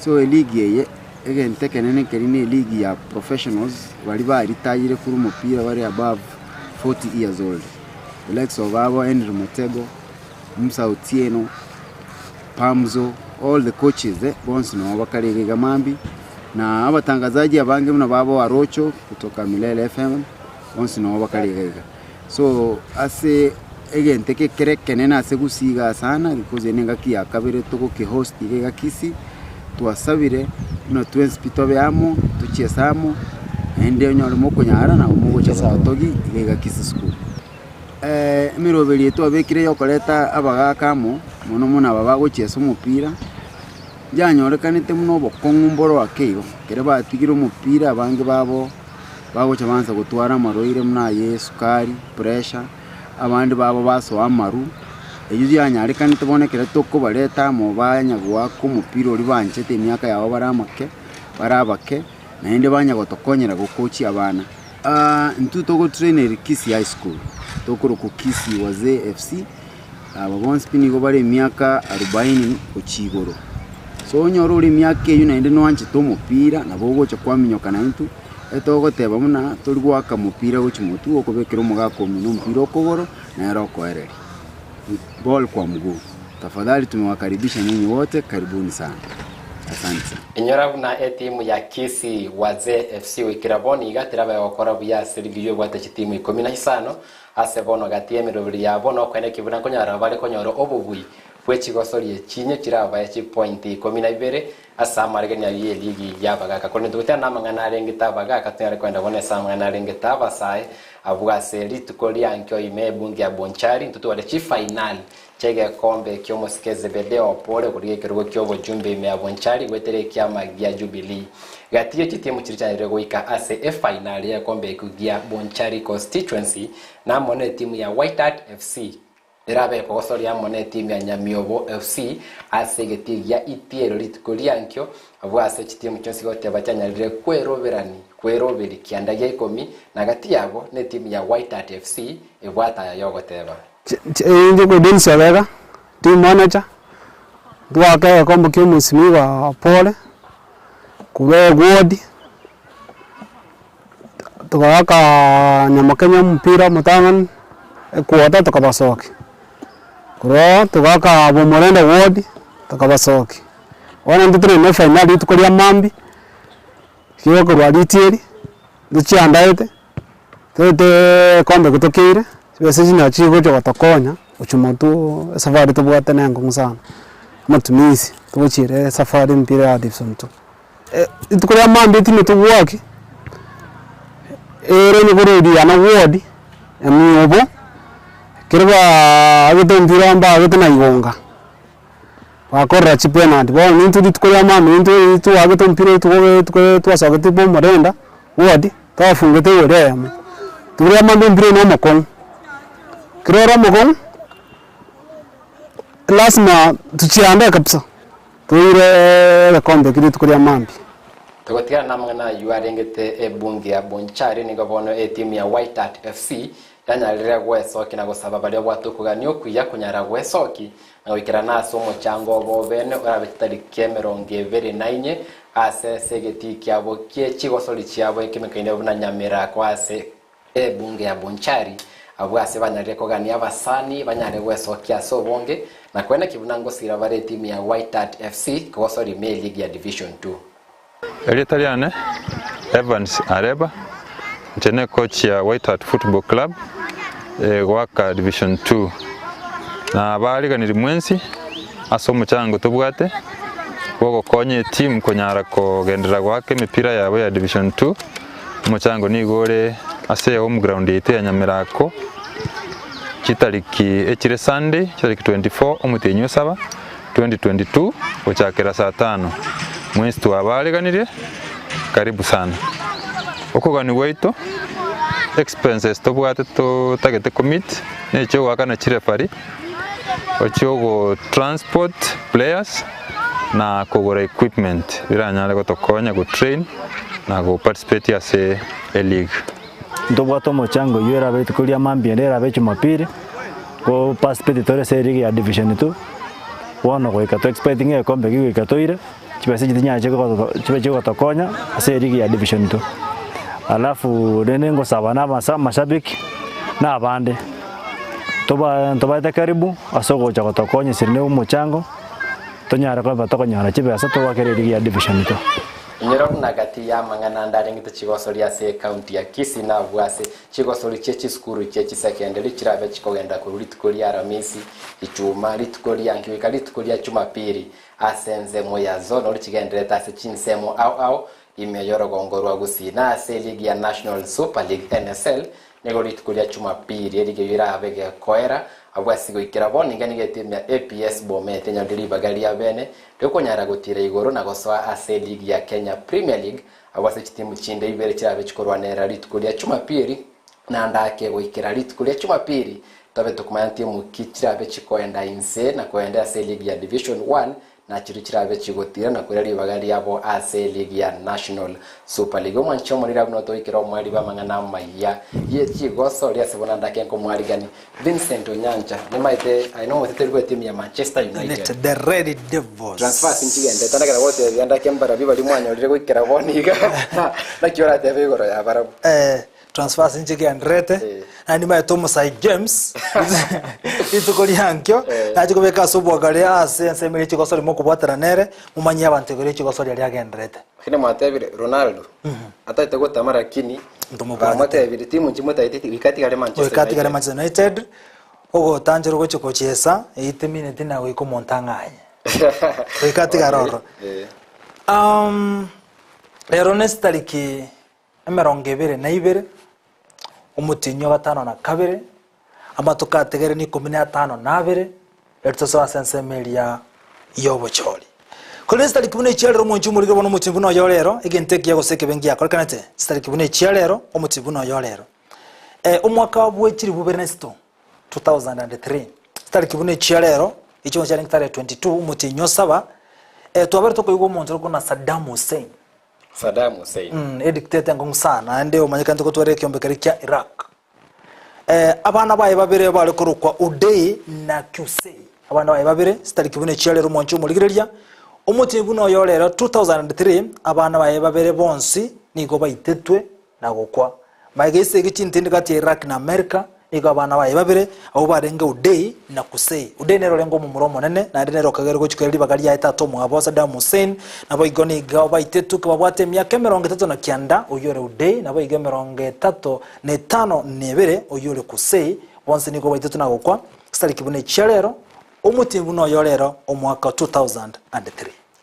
[SPEAKER 18] So eligi eye Egento ekenene nkeri ne eligi ya professionals baria baritayire korwa omopira bare above 40 years old. The likes of abo Henry Motego, Musa Otieno, Pamzo, all the coaches eh, bonsi noo bakare iga iga mambia. Na abatangazaji abange buna babo Arocho kutoka Milele FM, bonsi noo bakare iga iga. So ase egento eke kere ekenene ase Gusii igaa sana because eye nengaki ya kabere togokihost iga iga Kisii, twasabire buna twensi pi tobe amo, tochiese amo, naende onyore mokonyara nabo mogocha gototogi iga iga Kisii School. Emeroberi eye twabekire ya okoreta abagaka amo, mono mono aba bagochiesa omopira, yanyorekanete buna obokong'u mboro ake igo, ekero batigire omopira abange babo. Bagocha baansa gotwara amarwaire buna aye esukari, pressure, abande babo basoa amaru, eyio yanyarekanete bono ekero tokobareta amo banya goaka omopira oria banchete emiaka yabo bare amake, bare abake, naende banya gotokonyera gokochia abana. Intwe togotraineri Kisii High School, tokorokwa Kisii Wazee FC, aba bonsi pi nigo bare emiaka arubaini gochia igoro. So onyore ore emiaka eyio naende noanchete omopira, nabo ogocha kwaminyoka naintwe. Etogoteba buna tori goaka mopira gochia motwe, okobekera omogaka omino omopira okogoro, nere okoereria. Ball kwa mguu. Tafadhali tumewakaribisha nyinyi wote, karibuni sana. Asante sana.
[SPEAKER 17] Inyora buna etimu ya Kisii Wazee FC goikera bono iga terabe gokora buya ase ligi eyio ebwate chitimu ikomi na isano ase bono gati y'emeroberi yabo nokoenekia buna nkonyara bare konyora obobui. bw'echigosori echinye chirabae chipointi ikomi na ibere ase amaregani ayio y'eligi y'abagaka. Korende togotera namang'ana arengete abagaka tonyare kogenda bono ase amang'ana arengete abasae abwo ase rituko riankio ime ebunge ya Bonchari ntotware chifainali chi'egekombe ki'omosike Zebedeo Opore okorigia ekerogo ki'obojumbe ime ya Bonchari goetera ekiama gia Jubilee. Gati ye chitimu chiria chianyarire goika ase efainali y'egekombe ekio gia Bonchari Constituency namo netimu ya White Hart FC Erabe ekogosoria amo netimu ya Nyamiobo FC ase egetii gia Itiero rituko riankio, abwo ase chitimu chionsi goteba chianyarire kweroberani kweroberi kianda gia ikomi, na gati yabo netimu ya White Hart FC ebwate aya yogoteba.
[SPEAKER 19] Inche korwa Dennis Obega, team manager, ntwake egekombe kia omosimiwa Opore, korwa eward, Togaka Nyamakenya omopira omotang'ani, equota tokabasokia. Korwa oo togaka Bomorende ward, tokabasokia. Bono intwe tore na efainali rituko ria mambia, rigokorwa ritieri, ntochiandaete, toete egekombe eke tokeire, chibesa echi nachi chigocha gotokonya, gochia motwe esafari tobwate na enkong'u sana, amatumisi togochiera esafari empira ya division two. Rituko ria mambia tinde tobwaki, ere onye korwa Eriana ward, Nyamiobo, ekero baagete omopira mbagete na Igonga, bakorora chipenalty. Bono intwe rituko ria mambia intwe twagete omopira rituko rituko twasogete Bomorenda ward, twafungete egori eyemo. Rituko ria mambia omopira oyio na omokong'u, ekero ore omokong'u, lasima tuchiandae kabisa. Toire egekombe ki rituko ria mambia.
[SPEAKER 17] Togotigana namang'ana ayio arengete ebunge ya Bonchari nigo bono etimu ya White Hart FC yanyarire gwesokia na gosaba baria babwate okogania okuya konyara gwesoki na goikerana ase omochango obo obene orabe chitariki emerongo ebere na inye ase ase egetii kiabo kie chigosori chiabo ekemekaine buna Nyamerako ase Ebunge ya Bonchari, abwo ase banyarire kogania abasani banyare gwesokia ase obonge na koeneki buna ngosira bare etimu ya White Hart FC kogosora ime eligi ya Division Two.
[SPEAKER 20] Erieta riane Evans Areba, inche ne coach ya White Hart Football Club egoaka Division 2. Na abariganiri mwensi ase omochango tobwate bwogokonya etimu konyara kogenderera goaka emepira yabo ya Division 2. Omochango nigo ore ase home ground yaito ya Nyamerako, chitariki echire Sunday, chitariki 24 omotienyi o saba 2022 gochakera saa tano. Mwensi twabaariganirie, karibu sana. Okogania gwaito, expenses tobwate totagete commit, ne echiogoakana chireferee, ochiogo transport players, na kogora equipment biranyare gotokonya go train na go participate ase e league.
[SPEAKER 21] Ntobwate omochango oyio erabe rituko ria mambia ere erabe jumapili, go participate tore ase eligi ya division two, bono goika to expect ng'a egekombe ekio goika toire, chibesa echi tinyara chibe chigotokonya ase eligi ya division two. Alafu rende ngosaba na abasa amashabiki na abande, toba ntobaete karibu ase ogocha gotokonya esiri na omochango. Tonyare koba tokonyora chibesa togwakera erigi ya division two.
[SPEAKER 17] Inyora buna gati y'amang'ana ande arengete chigosori ase ecounty ya Kisii nabwo ase chigosori chie chisukuru chie chisekenderi chirabe chikogenda korwa rituko ria Aramisi, Ichuma, rituko ria Nki goika rituko ria Chumapiri ase ensemo ya Zonal chigendererete ase chinsemo ao ao ime y'orogongo rwa Gusii na ase eligi ya National Super League, NSL, Nigo rituko ria Jumapili erige eyio erabe gekoera, abwo ase goikera bono nigo nigo etimu ya APS Bomet enyorire ribaga ria bene riokonyara gotiira igoro na gosoa ase eligi ya Kenya Premier League abwo ase chitimu chinde ibere chirabe chikorwanerera rituko ria Jumapili na ndake goikera rituko ria Jumapili tobe tokomanya timu ki chirabe chikoenda inse na koenda ase eligi ya Division One Na chiria chirabe chigotira na koira ribaga riabo ase eligi ya National Super League. Omwanchi omoriri abwo notoikera omweri bw'amang'ana amayia ye chigoso ria ase buna ndake nkomwarigani Vincent Onyancha nimaete aye nomoteteri bw'etimu ya Manchester United.
[SPEAKER 1] United, the Red Devils.
[SPEAKER 17] Transfers nchigendete ndakera gotebia ndake mbarabi baria mwanyorire goikera bono iga naki oratebe igoro ya barabwo.
[SPEAKER 1] Eh, transfers nchigendererete naende nimaete omosai James rituko riankio nache kobeka ase obwagare ase ensemo eria chigosori mokobwatana nere momanyie abanto igoro y'echigosori aria agendererete.
[SPEAKER 17] Lakini mwatebire Ronaldo ataete gotama lakini bamotebire timu nchimotagete goika atigare Manchester
[SPEAKER 1] Goika atigare
[SPEAKER 17] United.
[SPEAKER 1] Manchester United. Ogotancherwa gochia gochiesa, eyio temineti na goika omonto ang'anye. Goika atigare ororo. Um, rero ne chitariki emerongo ebere na ibere, omotienyi o gatano na kabere, amatuko atigere na ikomi na atano na abere, eri tosoe ase ensemo eria y'obochori. Korende chitariki buna echia rero omonche omorige bono omotienyi buna oyo rero, egento ekiya gose ekebe ngiakorekanete, chitariki buna echia rero, omotienyi buna oyo rero. Omwaka bwe chilifu bibere na isato, 2003, chitariki buna echia rero, echio chiarenge tarehe 22 omotienyi o saba, twabere tokoigwa omonto ore korokwa Saddam Hussein.
[SPEAKER 17] Saddam Hussein.
[SPEAKER 1] Edictator enkong'u sana, naende omanyekanete gotwara ekiombe keria kia Iraq. Abana baye babere bare korokwa Uday na Qusay. Abana baye babere, chitariki buna echia rero omonche omorigereria, omotienyi buna oyo rero 2003, abana baye babere bonsi nigo baitetwe na gokwa. Magega y'esegi chintindi gati ya Iraq na Amerika, nigo abana baye babere, abwo barenge Uday na Qusay. Uday nere orenge omomura omonene, naende nere okagerwa gochia koira ribaga riaye tata omwabo Saddam Hussein. Naboigo nigo baitetwe kebabwate emiaka emerongo etato na kianda, oyio ore Uday, naboigo emerongo etato na etano na ebere, oyio ore Qusay, bonsi nigo baitetwe na gokwa, chitariki buna echia rero, omotienyi buna oyo rero, omwaka o 2003.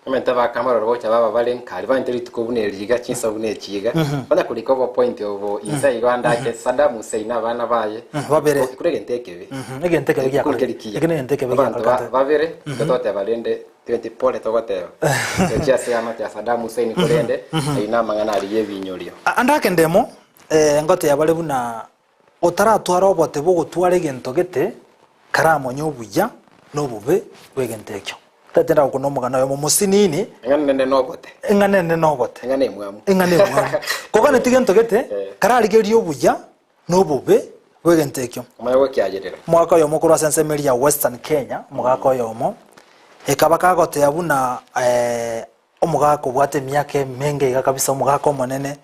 [SPEAKER 17] Omanyete abakamorora gocha baba bare nkari banyete rituko buna eri iga chinsa buna echi iga banya korika obo point obo inse igo ande ake Saddam Hussein na abana baye
[SPEAKER 1] Babere.
[SPEAKER 17] Ekure egento ekebe
[SPEAKER 1] Egento ekebe
[SPEAKER 17] Ekure
[SPEAKER 1] giakore
[SPEAKER 17] keri kiya.
[SPEAKER 1] Eke negento ekebe
[SPEAKER 17] Abanto
[SPEAKER 1] giakorekana.
[SPEAKER 17] babere tototeba rende twenty pole togoteba gochia ase eamate ya Saddam Hussein korende ayio namang'ana aria y'ebinyorio.
[SPEAKER 1] Ande ake ndemo ngoteba bare buna otaratwara obote bw'ogotwara egento gete, karamonye obuya na obobe bw'egento ekio. Tari tenda gokuna omogano oyomo mosinini.
[SPEAKER 17] Eng'ana enene nobote.
[SPEAKER 1] Eng'ana enene nobote.
[SPEAKER 17] Eng'ana emwamu.
[SPEAKER 1] Eng'ana emwamu. Koganeti gento gete, kararigererie obuya na obobe bw'egento ekio.
[SPEAKER 17] Omanye gokiayerera.
[SPEAKER 1] Omogaka oyomo korwa ase ensemo eria ya Western Kenya, omogaka oyomo, ekaba kagoteba buna omogaka obwate emiaka emenge iga kabisa, omogaka omonene,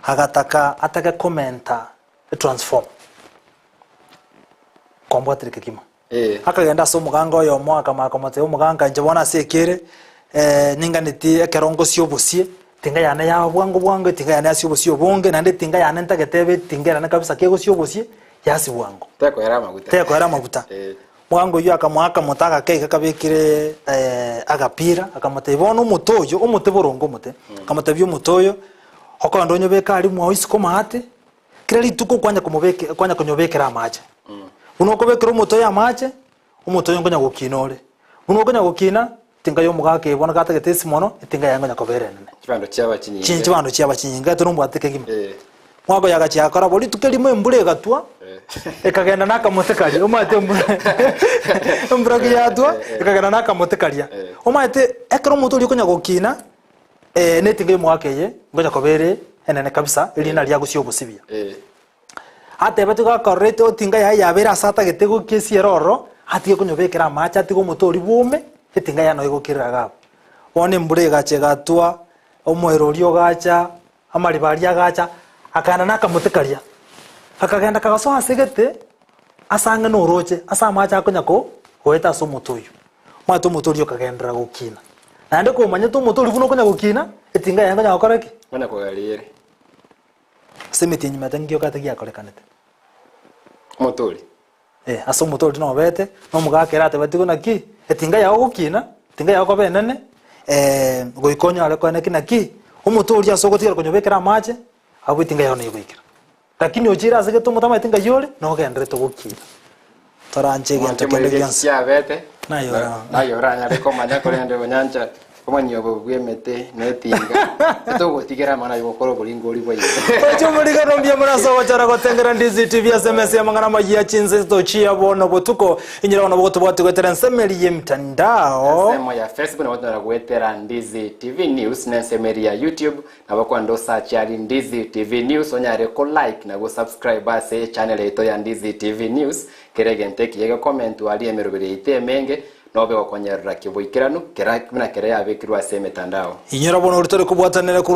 [SPEAKER 1] agataka atake komenta etransformer, kombwatire kegima. Akagenda ase omoganga oyomo akamanya komotebia omoganga inche bono ase ekere ninganeti ekero ngosia obosie, etinga yane yaba bwango bwango, etinga yane yasia obosie obonge, naende etinga yane ntagete ebe etinga erane kabisa kegosia obosie, yasia bwango.
[SPEAKER 17] Tekoera amaguta.
[SPEAKER 1] Tekoera amaguta. Omoganga oyio akamoa akamote agake iga kabekire agapira, akamotebia bono omote oyo, omote boronge omote, akamotebia omote oyo, okogenda onyobeke aria mwao isiko maate, kera rituko kwanya komobeke kwanya konyobekera amache. Buna okobekera omote oyo amache, omote oyo nkonya gokina ore. Buna okonya gokina, etinga ya omogaka eye bono gatagete esi mono, etinga yaye nkonya koba ere enene.
[SPEAKER 17] Chibando chiaba chinyinge.
[SPEAKER 1] Chin chibando chiaba chinyinge, gete nombwate kegima. Omwaka oyo agachia akora bo, rituko erimo embura egatwa, ekagenda na akamote karia, omanyete embura embura ki yatwa, ekagenda na akamote karia. Omanyete ekero omonto oria okonya gokina, na etinga ya omogaka eye, ngonya koba ere enene kabisa, erinde naria agosia obosibia. Atebetie gakororete etinga yaye yabeire ase atagete gokia esiere ororo, atige konyobekera amache, atige omote oria bwome, etinga yaye noyo egokirera iga abwo. Bono embura egacha egatwa, omoero oria ogacha, amariba aria agacha, akaenda na akamote karia. Akagenda kagasoa ase egete, ase ang'e na orooche, ase amache akonya ko goeta ase omote oyio. Omanyete omote oria okagenderera gokina. Naende komanyete omote oria buna okonya gokina, etinga yaye nkonya gokora ki?
[SPEAKER 17] Konya kogaria ere.
[SPEAKER 1] Ase emetienyi emete ngioka tigiakorekanete.
[SPEAKER 17] Omotori.
[SPEAKER 1] Eh, ase omotori nobete, na omogaka ere atebetigwe naki, etinga yao gokina, etinga yao koba enene, goika onyare koeneki naki, omotori ase ogotigara konyobekera amache, abwo etinga yao negoikera. Lakini ochiire ase gete omotamanyeti ng'ai ore, nogenderete gokina. Toranche egento kende gionsi.
[SPEAKER 17] Kiabete
[SPEAKER 1] Naye ora-
[SPEAKER 17] naye oranyare komanya korende onyancha omanyia obo bw'emete na etinga togotigera amang'ana aye gokora oboringori bwaino.
[SPEAKER 1] Oche omorigano mbuya mono ase ogochora gotengera Ndizi TV ase emesa y'amang'ana amayia chinse tochia bono botuko. Inyora bono bogotobwati goetera ensemo eria y'emitandao.
[SPEAKER 17] Ensemo ya Facebook nabo tonyara goetera Ndizi TV News na ensemo eria ya YouTube Nabo kwande osache aria Ndizi TV News onyare ko like na go subscribe ase echannel yaito ya Ndizi TV News. Kera egento ekiya gekomentwa aria emeroberi yaito emenge nobe gokonyerera kiboikeranu kera buna kera yabekirwe ase emetandao.
[SPEAKER 1] Inyora bono oria tore kobwatanera korwa.